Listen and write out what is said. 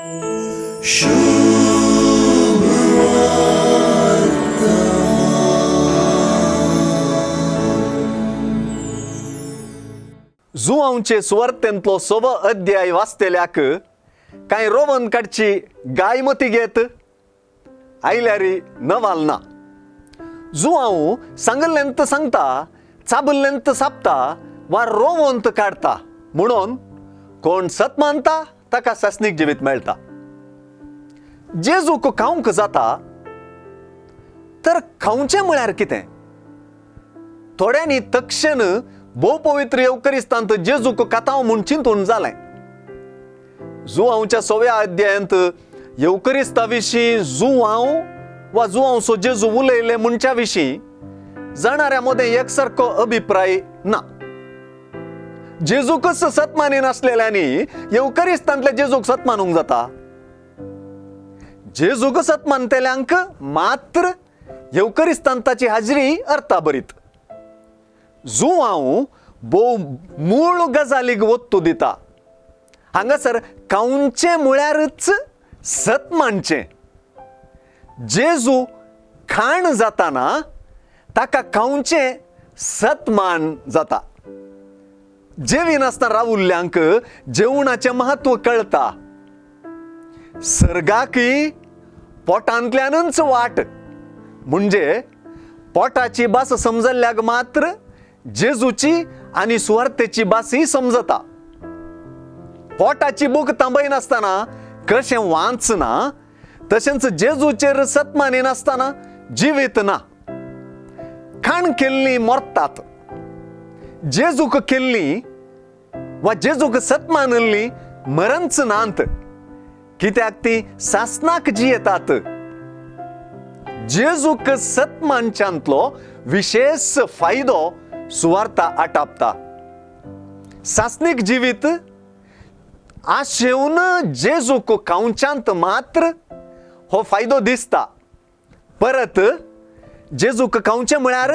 जुवांवचे सुवार्तेंतलो सव अध्याय वाचतल्याक कांय रोवन काडची गाय मती घेत आयल्यार नवाल ना. जुवांव सांगल्ल्यांत सांगता, चाबल्ल्यांत सापता वा रोवंत काडता म्हणून कोण सत मानता ताका सासणीक जिवीत मेळटा. जेजूक खावंक जाता तर खावचें म्हळ्यार कितें? थोड्यांनी तक्षण भोव पवित्र येवकरिस्तांत जेजूक खातांव म्हूण चिंतून जालें. जुवांवच्या सव्या अध्यायांत येवकरिस्ता विशीं जुवांव वा जुवांवचो जेजू उलयले म्हणच्या विशीं जाणाऱ्या मदें एकसारको अभिप्राय ना. जेजूकच सत मानिनासलेल्यांनी येवकरिस्तांतल्या जेजूक सत मानूंक जाता? जेजूक सत मानतल्यांक मात्र येवकरिस्तांताची हाजरी अर्थाभरीत. जुवांव भोव मूळ गजालीक वत्तू दिता. हांगासर खावचें म्हळ्यारच सत मानचें. जेजू खाण जाताना ताका खावचें सतमान जाता. जेविनासतना रावुल्ल्यांक जेवणाचें म्हत्व कळटा. सर्गाकय पोटांतल्यानच वाट, म्हणजे पोटाची भास समजल्ल्याक मात्र जेजूची आनी सुवार्थेची भासय समजता. पोटाची भूक थांबयनासतना कशें वाचना तशेंच जेजूचेर सत मानिनासतना जिवीत ना. खाण केल्लीं मरतात, जेजूक केल्लीं वा जेजूक सत मानिल्लीं मरंच नात, कित्याक ती सासनाक जियेतात. जेजूक सत मानच्यांतलो विशेश फायदो सुवार्ता आटापता. सासणीक जिवीत आशेवन जेजूक खावच्यांत मात्र हो फायदो दिसता. परत जेजूक खावचें म्हळ्यार